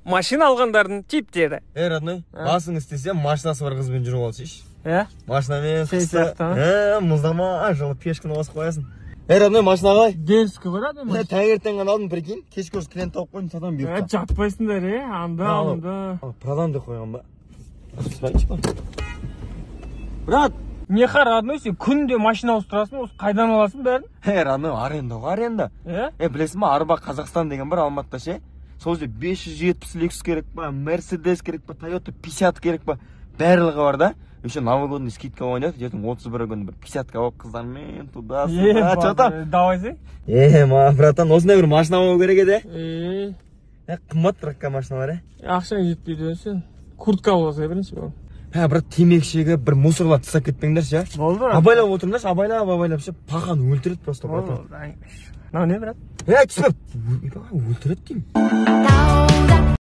Машина алғандардың типтері. Ей, родной, басың істесе, машинасы бар қызбен жүріп алсайшы. Иә? Машинамен Сен қыста, сияқты ма? Мұздама, жылы печканы қосып қоясың. Ей, родной, машина қалай? Дерзкий ғой, родной. Е, таңертең ғана алдым, прикинь. Кешке уже клиент тауып қойдым, сатамын бұйыртса. Жатпайсыңдар, е, анда, Ал. анда. Ал, продам деп қойған ба? Сұрайыншы ба? Брат! Неха, родной, сен күнде машина ауыстырасың, осы қайдан аласың бәрін? Ей, родной, аренда ғой, аренда. Е? Е, білесің ба, Арба Қазақстан деген бар Алматыда ше. Сол жерде 570 Lexus керек па, Mercedes керек па, Toyota 50 керек па, барлығы бар да. Еще новогодний скидка ойнайды, ертең 31 күні бір 50 алып қыздармен туда сюда, че там? Давай сей. Е, ма, братан, осындай бір машина алу керек еді. Е, Е, қымбат бірақ машиналар, е. Ақшаң жетпейді сен. Куртка алып алсай бірінші бол. Ә, брат, темекі шегіп, бір мусорларды тастап кетпеңдерші, ә. Болды, брат. Абайлап отырыңдаршы, абайлап, абайлап ше, пахан өлтіреді просто, братан. Мынау не, брат? Е, түспе. Өлтіреді деймін.